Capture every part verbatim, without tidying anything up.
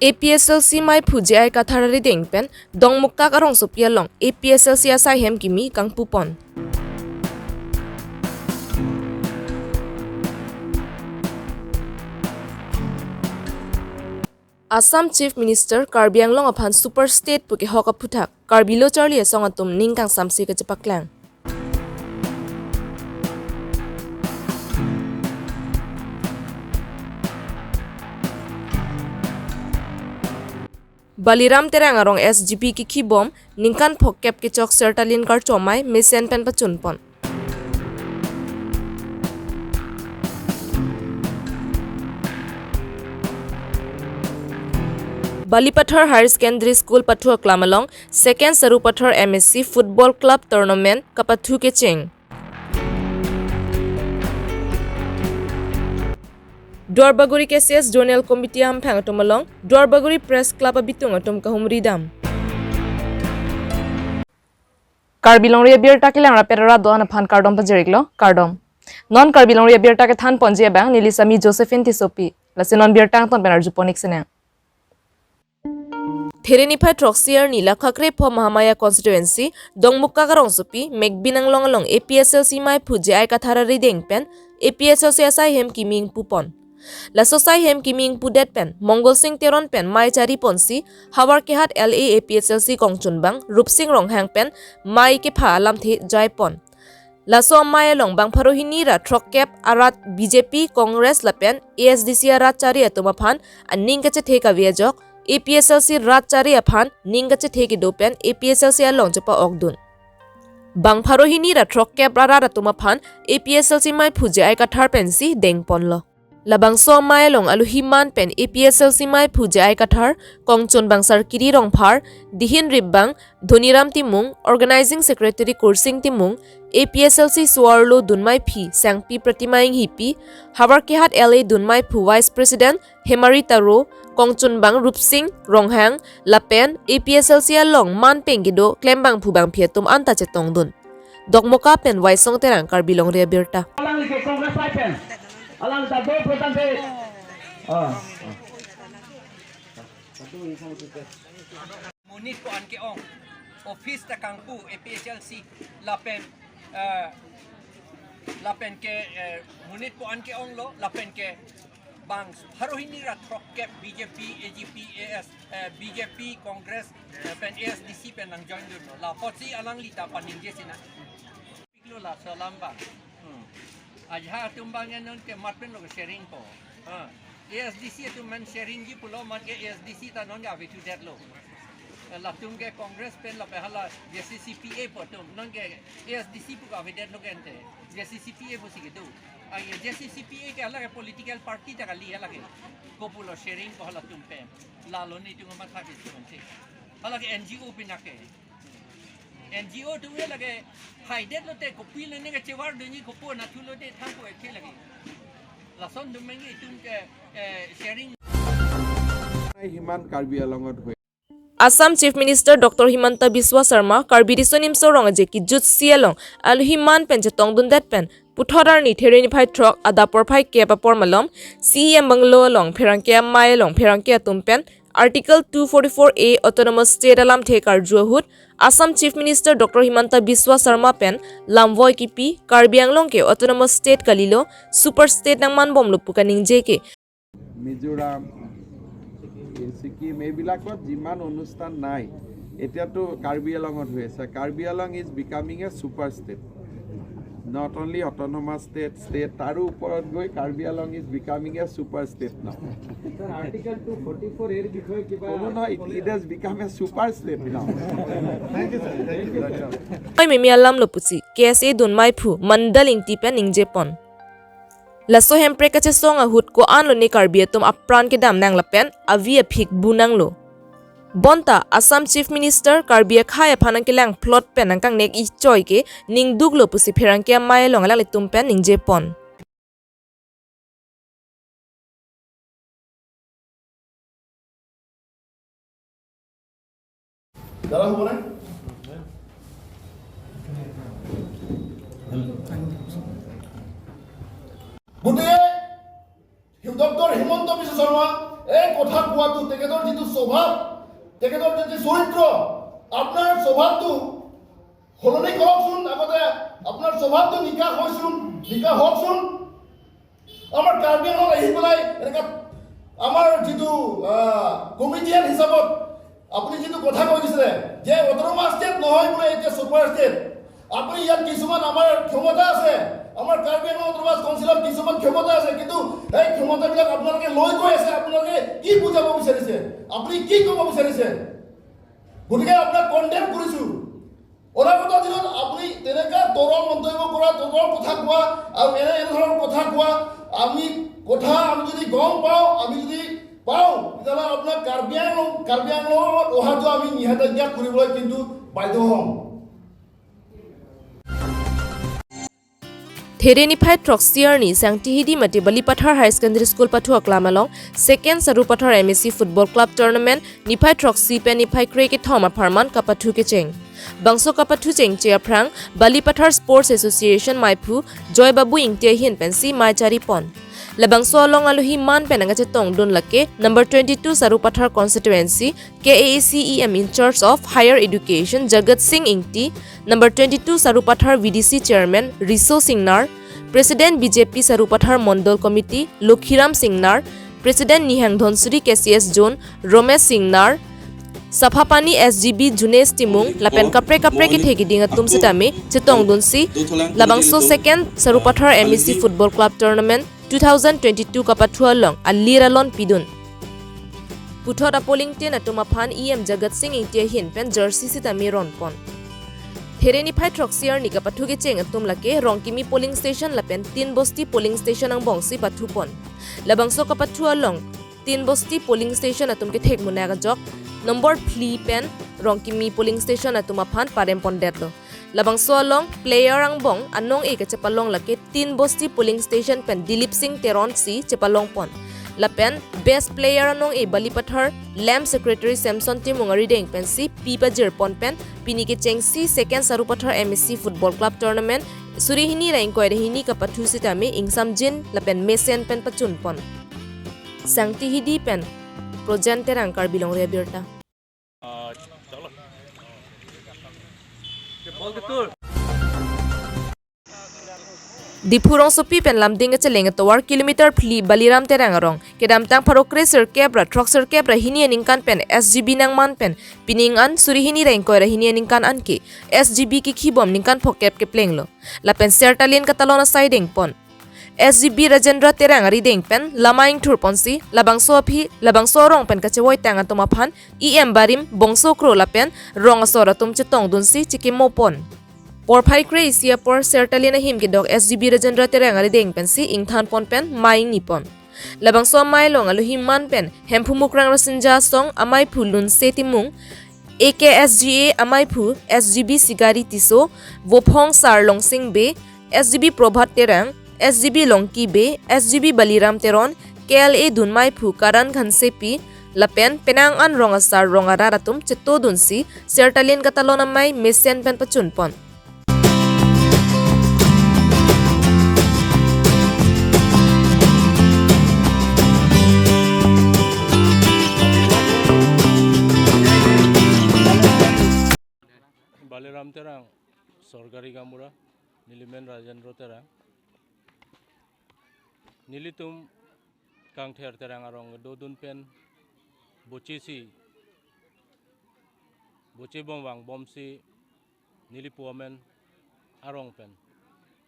A P S L C maiphu J I Kathar arideng pen Dongmukak arongsopi along A P S L C asaihem kimi kangpupon. Assam Chief Minister Karbi Anglong aphan Super State pu kehok aphuthak Karbi Lo Charli Asong atum ning kangsamse kachepaklang. Baliram Terang arong S G P kikhibom ningkan phokep kechok Sertalin Karcho amei mesen pen pachunpon. Balipathar Higher Secondary School pathu aklam along Second Sarupathar M S C Football Club Tournament kapathu kecheng. Duarbagori K C S Zonal Committee ahamphang atum along Duarbagori Press Club abitung atum kahumri dam. Karbi Longri abirta kelang rapet arat do-an aphan kardom pajir-iklo, kardom. Non Karbi Longri abirta kethanponji abang neli Sami Josephine Tissopi. Lasi non birta angton pen arjupon-ik sinang. There niphai throksi arni la Khakrepho Mahamaya Constituency, Dongmukak arongsopi, Mekbin Anglong along A P S L C maiphu J I Kathar arideng pen A P S L C asaihem kimi ingpupon. Laso asaihem kimi ingpudet pen Mongol Sing Teron pen mei chariponsi, Howraghat L A A P S L C kongchunbang Rupsing Ronghang pen mei kepha alamthe jaipon. Laso amei along bang pharo hini ra throkkep arat B J P, Congress lapen A S D C arat chari atum aphan aning kachethe kave ajok, A P S L C rat chari aphan ning kachethe kedo pen A P S L C along chepa-okdun. Bang pharo hini ra throkkep arat atum aphan A P S L C maiphu J I Kathar pensi dengponlo. Labangso amei along alohi man pen A P S L C maiphu J I Kathar, kongchunbang Sarkiri Rongphar, dihin ripbang Dhoniram Timung, Organizing Secretary Kursing Timung, A P S L C so-arlo dunmeiphi Sangpi Pratima Enghipi, Howraghat L A dunmeiphu Vice President Hemari Taro, kongchunbang Rupsing Ronghang, lapen A P S L C along man pen kedo klembangphu bangphi atum anta chetongdun. Dokmoka pen Waisong Terang, Karbi Longri Abirta. Alangli ke Congress pen. Alang ta do photan de. Ah. Monit ko-an ke-ong. Office ta kangpu A P S L C lapen, eh, lapen ke, eh, monit ko-an ke-onglo, lapen ke bang pharo hini ra throkkep B J P, A G P, A S, eh, B J P, Congress, eh, pen A S D C pen nangjoindunlo. La apotsi alangli ta paningje sinang. Lo laso alam bang. Hmm. Ajahak atum bang non ke mat pen lo ke sharing po. Ha. A S D C atum man sharingji pulo, man ke A S D C ta non ke avethu detlo. Latum ke Congress pen lapen hala J C C P A po atum. Non ke A S D C pu ke avedetlo ke ante. J C C P A pusi kedo. Ai J C C P A ke hala ke political party ta kali hala ke. Kopulo sharing po halatum pen. Lalo netum amatha ke si ante. Hala ke N G O pina ke. N G O atum ke lake haidetlote kopilo ne kachevardunji, kopi nathulote thangpo ekthe lake. Lason atum ke itum ke, eh, sharing. Himan Karbi Anglongot hoi. Assam Chief Minister Doctor Himanta Biswa Sarma Karbi Riso Nimso Rong Aje kejutsi along alohi man pen chetongdundet pen puthot arni there niphai throk adap porphai kep apor malom C E M bungalow along pherangke amei along pherangke atum pen Article two forty-four A Autonomous State alamthe karju ahut Assam Chief Minister Doctor Himanta Biswa Sarma pen lamvoi kipi, Karbi Anglong ke Autonomous State kalilo, Super State nangmanbomlo pu kaningje ke. Mizoram, এই ছিকিম, এইবিলাকত যিমান অনুষ্ঠান নাই, এতিয়াতো কাৰ্বি আংলঙত হৈ আছে। Karbi Anglong is becoming a super state. Not only autonomous state, state, তাৰো ওপৰত গৈ Karbi Anglong is becoming a super state now. Sir, article two forty four এৰ বিষয়ে কিবা ক'লো নহয়, it, it has become a super state now. Oi mimi alamlo pusi K S A dunmeiphu Mandal Ingti pen ningjepon. Laso hemprek kachesong ahut ko-anlo ne Karbi atum apran kedam nang lapen avi aphik bu nanglo. Bonta Assam Chief Minister Karbi akhei aphan nangkelang plot pen nangkangnek ichoi ke ningduklo pusi pherangke amei along alanglitum pen ningjepon. দাদা, হ'ব নে? গতিকে ডক্টৰ হিমন্ত বিশ্ব শৰ্মা এই কথা কোৱাটো, তেখেতৰ যিটো স্বভাৱ, তেখেতৰ যিটো চৰিত্ৰ, আপোনাৰ স্বভাৱটো সলনি কৰকচোন। আগতে আপোনাৰ স্বভাৱটো নিকা হয়চোন, নিকা হওকচোন। আমাৰ কাৰ্বি আংলঙত আহি পেলাই এনেকা আমাৰ যিটো, আহ, কমিটিয়ান হিচাপত আপুনি যিটো কথা কৈ দিছিলে যে অট'নমাছ ষ্টেট নহয় বোলে, এতিয়া ছুপাৰ ষ্টেট। আপুনি ইয়াত কিছুমান আমাৰ ক্ষমতা আছে, আমাৰ কাৰ্বি আংলং অট'নমাছ কাউন্সিলত কিছুমান ক্ষমতা আছে, কিন্তু সেই ক্ষমতাবিলাক আপোনালোকে লৈ গৈ আছে, আপোনালোকে কি বুজাব বিচাৰিছে, আপুনি কি ক'ব বিচাৰিছে? গতিকে আপোনাক কণ্ডেম কৰিছো। অনাগত দিনত আপুনি তেনেকা তৰল মন্তব্য কৰা, তৰল কথা কোৱা আৰু এনে এনেধৰণৰ কথা কোৱা, আমি কথা আমি যদি গম পাওঁ, আমি যদি পাওঁ, তেতিয়াহ'লে আপোনাক কাৰ্বি আংলং, কাৰ্বি আংলঙত অহাটো আমি নিষেধাজ্ঞা কৰিবলৈ কিন্তু বাধ্য হ'ম। There niphai throksi arni Sangtihidi mate Balipathar Higher Secondary School pathu aklam along Second Sarupathar M A C Football Club Tournament niphai throksi pen niphai krekethom apharman kapathu kecheng. Bangso kapathu chengche aphrang Balipathar Sports Association maiphu Joy Babu Ingti ahin pensi mei charipon. Labangso along alohi man pen nangkachetongdun lake number twenty-two Sarupathar Constituency K A A C E M in charge of Higher Education Jagat Singh Ingti, number twenty-two Sarupathar V D C Chairman Riso Singnar, President B J P Sarupathar Mondol Committee Lokhiram Singnar, President Nihang Dhonsuri K C S Zone Romesh Singnar, Saphapani S G B Junes Timung, lapen kaprek kaprek kethe kiding atum sitame chetongdunsi labangso Second Sarupathar M A C Football Club Tournament two thousand twenty-two kapathu along alir alon pidun. Puthot a-polling tin atum aphan E M Jagat Singh Ingti ahin pen jersey sitame ronpon. There niphai throksi arni kapathu kecheng atum lake Rongkimi polling station lapen Tin Bosti polling station angbongsi pathupon. Labangso kapathu along Tin Bosti polling station atum kethek munak ajok number phli pen Rongkimi polling station atum aphan parempondetlo. Labangso along player angbong anong-e kachepalong lake Tin Bosti polling station pen Dilip Singh Teron si chepalongpon. Lapen best player anong-e Balipathar Lamb Secretary Samson Timung arideng pensi pi pajirpon pen pini kechengsi Second Sarupathar M A C Football Club Tournament suri hini ra ingkoi ra hini kapathu sitame ingsamjin lapen mesen pen pachunpon. Sangtihidi pen Projen Terang, Karbi Longri Abirta. Diphu rongsopi pen Lumding kacheleng atovar kilometer phli Baliram Terang arong kedamtang pharo kre sirkep ra throksirkep ra hini aningkan pen S G B nangman pen pining an suri hini ra ingkoi ra hini aningkan anke S G B kekhibom ningkan phokep keplenglo. Lapen sertalin katalon asai dengpon. S G B Rajendra Terang arideng pen lama ingthurponsi labangso aphi labangso arong pen kachevoitang atum aphan E M barim bongso kro lapen rong asor atum chetongdunsi chekimopon. Porphai kre isi apor sertalin ahim kedok S G B Rajendra Terang arideng pensi ingthanpon pen mei ingnipon. Labangso amei along alohi man pen Hemphu Mukrang Rasinja Asong amaiphu Lunse Timung, A K S G A amaiphu S G B Sigari Tisso, Vophong Sar Longsing Bey, S G B Probhat Terang, S G B Longki Bey, S G B Baliram Teron, K L A dunmaiphu Karan Hansepi, lapen penang an rong asar rong arat atum chetodunsi sertalin katalon amei mesen pen pachunpon. Baliram Terang, Sorkari Gaonbura, neli men Rajendra Terang. Nelitum Kangther Terang arong dodun pen bochesi, boche bom vangbomsi nelipu amen arong pen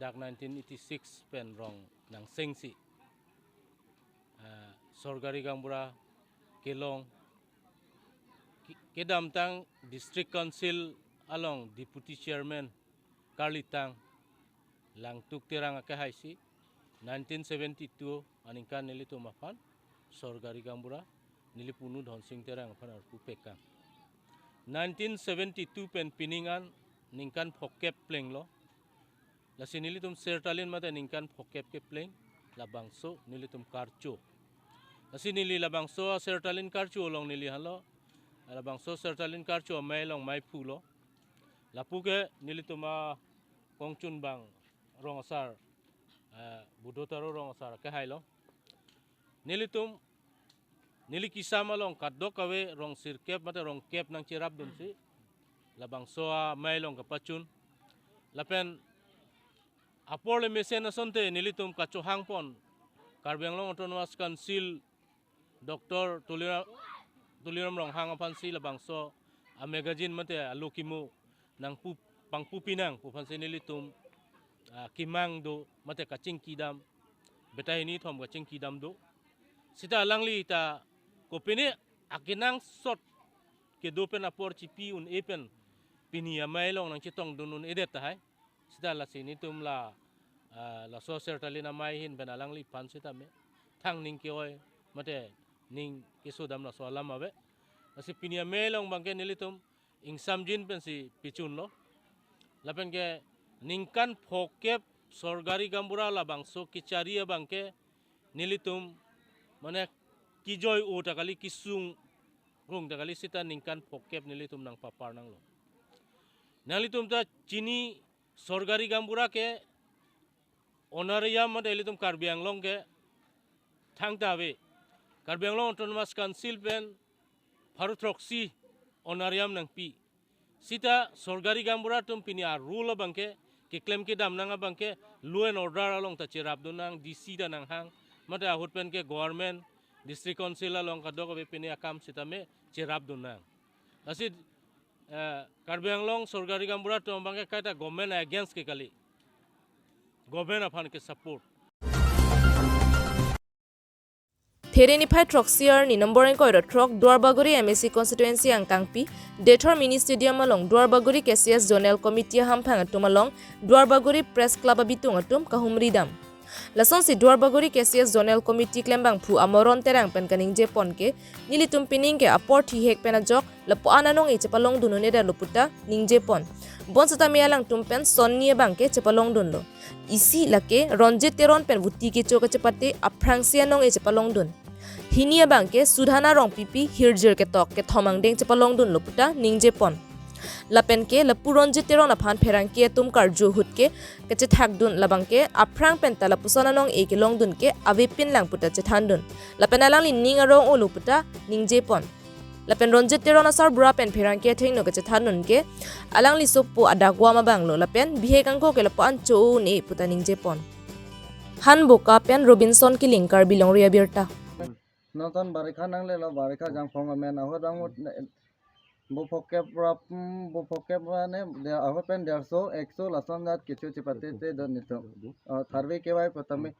dak nineteen eighty-six pen rong nangsengsi, ah, Sorkari Gaonbura kelong, ke-, kedamtang District Council along Deputy Chairman karlitang Langtuk Terang akehaisi nineteen seventy-two aningkan nelitum aphan Sorkari Gaonbura neli punu Dhonsing Terang aphan arpu pekang. Nineteen seventy-two pen pining an ningkan phokep plenglo. Lasi nelitum sertalin mate ningkan phokep kepleng labangso nelitum karcho. Lasi neli labangso sertalin karcho along neli halo, labangso sertalin karcho amei along meiphulo. Lapu ke nelitum akongchunbang rong asar, eh, Buddho Taro rong asar kehailo. Nelitum neli kesam along kadokave rong sirkep mate rong kep nangcherapdunsi labangso amei along kapachun. Lapen apor le mesen asonte nelitum kachohangpon Karbi Anglong Autonomous Council Doctor Tuliram, Tuliram Ronghang aphansi labangso a magazine mate alo kimo nangpu pangpu pinang pu aphansi nelitum, ah, kimang do mate kachingkidam, beta hini thom kachingkidam do. Sita alangli ta kopine akenangsot kedo pen apor chipi un-e pen pini amei along nangchetongdun un-edet tahai. Sita lasi nelitum la, ah, laso Sertalin amei ahin pen alangliphan sitame thang ning ke-oi mate ning kesodam laso alam ave. Lasi pini amei along abangke nelitum ingsamjin pensi pichunlo. Lapen ke ningkan phokep sorkari gaonbura labangso kechari abangke nelitum mane kijoi-o ta kali, kisung rung ta kali, sita ningkan phokep nelitum nangpapar nanglo. Nanglitum ta chini, sorkari gaonbura ke honorarium mate ilitum Karbi Anglong ke thangta ave. Karbi Anglong Autonomous Council pen pharo throksi honorarium nangpi. Sita sorkari gaonbura atum pini a-rule abangke, keklem kedam nang abangke, law and order along ta cherapdun nang, D C ta nanghang, mate ahut pen ke government, district council along kadokave pini akam sitame cherapdun nang. Lasi, eh, Karbi Anglong sorkari gaonbura atum abangke kaita government against ke kali. Government aphan ke support. Phere niphai throksi arni number ingkoi ra throk Duarbagori M A C constituency angkangpi, Dethor Mini Stadium along Duarbagori K C S Zonal Committee ahamphang atum along Duarbagori Press Club abitung atum kahumri dam. Lasonsi Duarbagori K C S Zonal Committee klembangphu Amoron Terang pen kaningjepon ke, nelitum pining ke apor thihek pen ajok lapu-an anong-e chepalongdun un-edetlo puta ningjepon. Bonsitame alangtum pen sonni abangke chepalongdunlo. Isi lake Ronjit Teron pen vote kecho kachepate aphrangsi anong-e chepalongdun. Hini abangke Sudhana Rongpipi hirjir ketok kethom angdeng chepalongdunlo puta ningjepon. Lapen ke lapu Ronjit Teron aphan pherangke atum karju ahut ke kachethakdun, labangke aphrang penta lapuson anong-e kelongdun ke avepinlang puta chethandun. Lapen alangli ning arong-olo puta ningjepon. Lapen Ronjit Teron asarbura pen pherangke athengno kachethandun ke alangli sopo adagwam abanglo lapen bihek angko ke lapu-an cho-o un-e puta ningjepon. Hanboka pen Robinson Killing, Karbi Longri Abirta. Nonton barikha nanglelo, barikha jangphong amen ahut bangmut ne, bo phokep rap, mm, bo phokep ra ne, de, ahut pen derso, ekso lason jat kecho chepatete don nelitum. Oh, tharve kevai potami.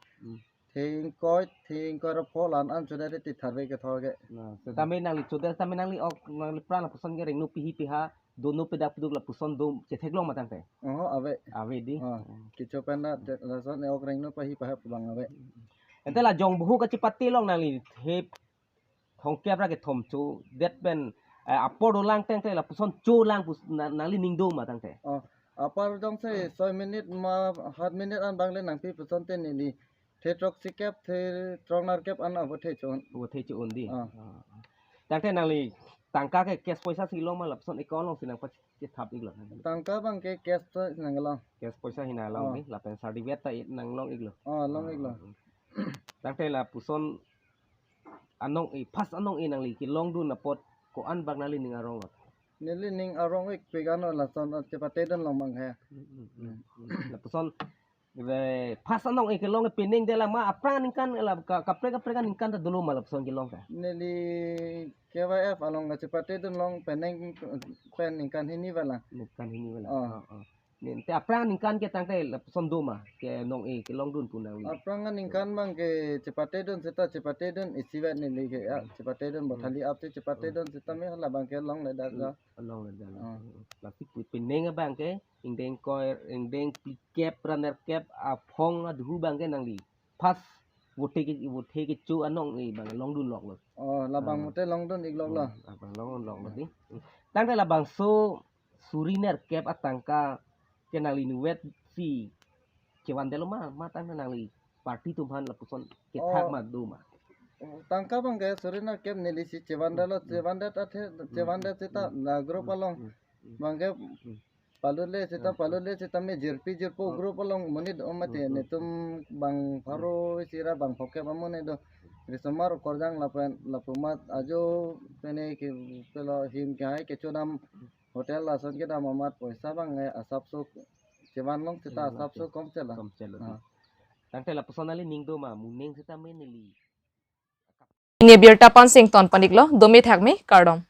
Thengkoi, thengkoi ra pholan an chodare ti tharve kethor ke. Na, setame nangli choda, setame nangli ok, nangli pran lapuson ke rengno pihi piha, dono pedak peduk lapuson do chetheklong ma tangte? Oh, ave. Ave di. Oh, kecho pen na, te, lason e ok rengno pahi paha pabang ave. Ante la jong buhu kachepate long nangli, he thongkep ra kethom chodet pen, eh, apor dolang tangte lapuson cholang pus, na, nangli ning do ma tangte? Oh, apor jongsi soi minute ma hat minute an bangle nangpi puson te neli the throksikep, the throknerkep an avo the cho-un. Avo the cho-un di. Ah. Ah. Tangte nangli tangka ke cash poisa si long ma lapuson account alongsi nangpachethap iklo? Tangka abangke cash to nanglong. Cash poisa hi nanglong. Ah. Di, lapen certificate ta i nanglong iklo? Ah, long iklo. Ah. Tangte lapuson anong-e, first anong-e nangli kelongdun apot ko-an bak nangli ning aronglo? Neli ning arong-ikpik ano lason chepatedun long abang he. Hmm, hmm, hmm, hmm. Lapuson, eh, first anong-e kelong penang de la ma aphrang aningkan la ka, kaprek kaprek aningkan ta dolo ma lapuson kelong ke? Neli K Y F along kachepatedun long penang pen ningkan hini vala. Ningkan hini vala. Oh. Oh, oh. Ante aphrang aningkan ke tangte lapuson do ma kenong-e kelongdun pu nangli? Aphrang aningkan abangke chepatedun seta chepatedun isivet neli ke, ah, chepatedun bo thali ap si chepatedun seta me hala abangke longledet lo. Longledet lo. Ah. Lasi pu penang abangke ingdeng koi, ingdeng phlikep ra nerkep aphong aduhu abangke nangli first vote ke, vote kecho anong-e abang longdun loklo? Oh, labang Ah. vote longdun ikloklo. Hmm, abang longdun loklo di. Tangte labangso suri nerkep atangka ke nangli inutvet si chevandetlo ma, ma tangte nangli party atum aphan lapuson kethak Oh. ma do ma? Tangka abangke suri nerkep neli si chevandetlo, Hmm. chevandet athe, Hmm. chevandet seta Hmm. la group Hmm. along. Hmm. Hmm. Abangke Hmm. Palut le seta, ah, palut le seta me jirpi jirpo, oh, group along monit do mati, oh, oh, netum bang pharo isi ra bang phokep amonit do. Risomar Korjang lapen lapu amat ajo pene ke pelo him kehai kechodam hotel lason kedam amat poisa bang, eh, asapso chevan long seta, chevan long asapso che-, kom chela. Kom chela. Ah. Tangte lapuson nangli ning do ma, mo ning seta me neli. Pini abirta pen sington pon-iklo, dome thakme, kardom.